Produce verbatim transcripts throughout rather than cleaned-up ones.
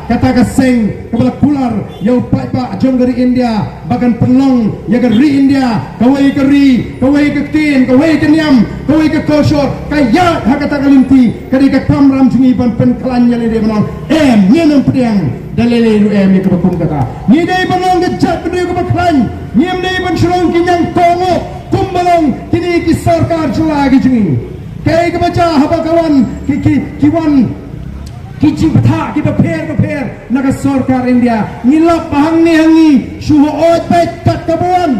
Kata ka seng kaba la kular ïa u paidbah jong ka ri India ba kan pynlong ïa ka ri India kawei ka ri, kawei ka ktien, kawei ka niam, kawei ka culture, ka ïaid ha kata ka lynti. Ka dei ka kamram jong ngi ban pynkhlaiñ ïa lade ban ong em, ngin ym pdiang da lei lei ruh em ïa kaba kum kata. Ngi dei ban long ka jaitbynriew kaba khlaiñ, ngim dei ban shu long ki ñiangkongo kumba long kine ki sorkar jylla ki jong ngi. Kaei kaba jia haba ka wan ki, ki, ki wan ki jingbatai kiba pher bapher na ka sorkar India. Ngi lap ba hangne hangne shu hooid beit kat kaba wan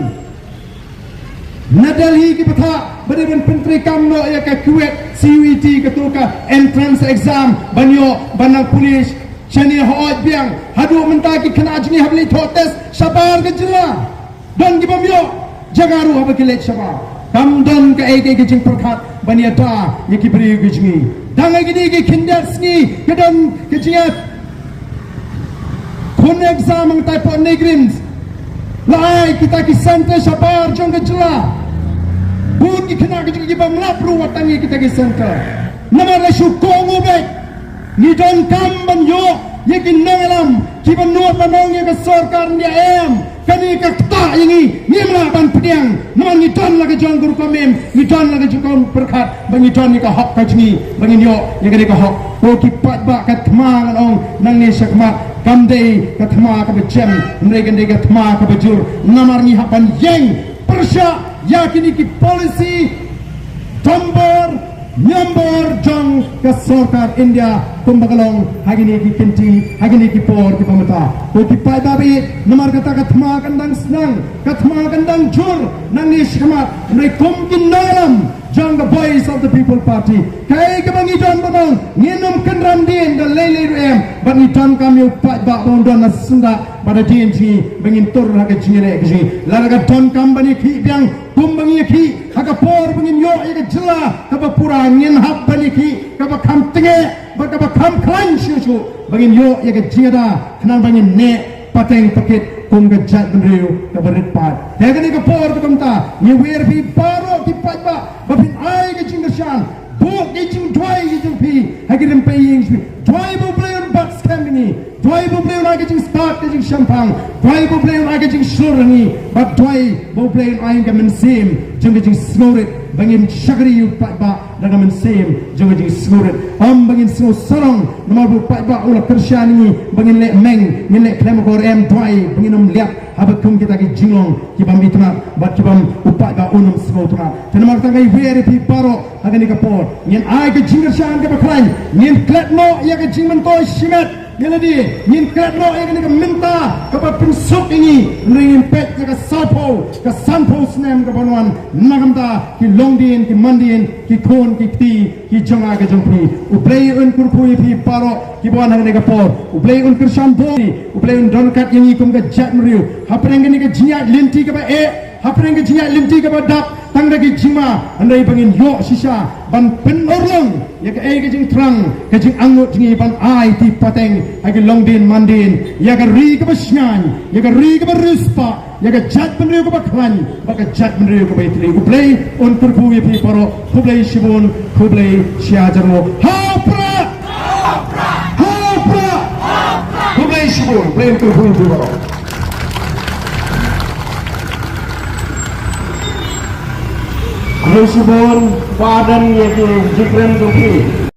na Delhi ki batai ba dei ban pyntreikam noh ïa ka KUET, C U E T, kato ka entrance exam ban ïoh ban nang police. Shane hooid biang haduh mynta ki khynnah jong ngi hap leit thoh test shabar ka jylla. Don ki bym ïoh jaka ruh haba ki leit shabar. Kam don kaei kaei ka jingpyrkhat ban ïada ïa ki briew ki jong ngi. Dang ha kine ki khyndiat sngi ka don ka jingïa khun exam hangtai pat NEIGRIHMS. La ai kita ki center shabar jong ka jylla. Bun ki khynnah ki jong ngi ki bym lap ruh wat tang ïa kita ki center. Namar la shu kohnguh beit. Ngi donkam ban ïoh ïa ki nongïalam kiba nud ban ong ïa ka sorkar India em, kane ka ktah ïa ngi, ngim lah ban pdiang. Namar ngi don la ka jong ka rukom im, ngi don la ka jong ka pyrkhat ba ngi don ïa ka hok ka jong ngi ba ngin ïoh ïa kane ka hok. Ko ki paidbah, ka thma ngan ong nangne shakhmat kam dei ka thma kaba jem, hynrei kan dei ka thma kaba jur. Namar ngi hap ban ïeng pyrshah ïa kine ki policy dombor nyombor jong ka sorkar India kumba ka long ha kine ki kynti, ha kine ki por kiba mynta. Ko ki paidbah, namar kata ka thma kan dang shnang, ka thma kan dang jur nangne shakhmat, hynrei kum ki nongïalam jong ka Voice of the People Party, kaei kaba ngi don ban ong, ngin ym kynran dien da lei lei ruh em. Bad ngi donkam ïa u paidbah ba un don na syndah bad hadien jong ngi ba ngin tur ha ka jingïaleh ka jong ngi. Lada ka donkam ban ïakhih biang kumba ngi ïakhih ha ka por ba ngin ïoh ïa ka jylla kaba pura, ngin hap ban ïakhih kaba kham tnga bad kaba kham khlaiñ shuh shuh ba ngin ïoh ïa ka jingïada khnang ba ngin neh pateng pakit kum ka jaitbynriew kaba rit paid. Te kane ka por kaba mynta ngi wer ïa phi baroh ki paidbah ba phin ai ka jingkyrshan, buh ki jingduwai ki jong phi ha ki rympei ïing jong phi. Duwai ba U Blei un bat skhem ïa ngi. Duwai ba U Blei un ai ka jingstad ka jingshemphang. Duwai ba U Blei un ai ka jingshlur ïa ngi. Bad duwai ba U Blei un ai ka mynsiem jong ka jingsngewrit ba ngin shakri ïa u paidbah da ka mynsiem jong ka jingsngewrit. Ym ba ngin sngew sarong namar ba u paidbah u la kyrshan ïa ngi ba ngin leh meng, ngin leh khlem akor, em. Duwai ba ngin ym lap haba kum kita ki jinglong ki bym itynnad bad ki bym, u paidbah un ym sngewtynnad. Te namar kata ngi wer ïa phi baroh ha kane ka por, ngin ai ka jingkyrshan kaba khlaiñ, ngin klet noh ïa ka jingmyntoi shimet ïa lade, ngin klet noh ïa kane ka mynta kaba pynsuk ïa ngi, hynrei ngin peit ïa ka sawphew, ka sanphew snem kaba wan, na ka bynta ki longdien, ki mandien, ki khun ki kti ki jong nga ka jong phi. U Blei un kyrkhu ïa phi baroh kiba wan ha kane ka por. U Blei un kyrshan bor, U Blei un don ryngkat ïa ngi kum ka jaitbynriew hapdeng kane ka jingïaid lynti kaba eh, hapdeng ka jingïaid lynti kaba dap tang da ki jingma, hynrei ba ngin ïoh shisha ban pynurlong ïa kaei ka jingthrang, ka jingangnud jong ngi ban ai ti pateng ha ki longdien mandien ïa ka ri kaba shngaiñ, ïa ka ri kaba riewspah, ïa ka jaitbynriew kaba khlaiñ bad ka jaitbynriew kaba ïatylli. U Blei un kyrkhu ïa phi baroh. Khublei shibun, khublei shihajar nguh. Ha u Prah! Ha u Prah! Khublei shibun, U Blei un kyrkhu ïa phi baroh. Khublei shibun, Bah Ardent, ïa ki jingkren jong phi.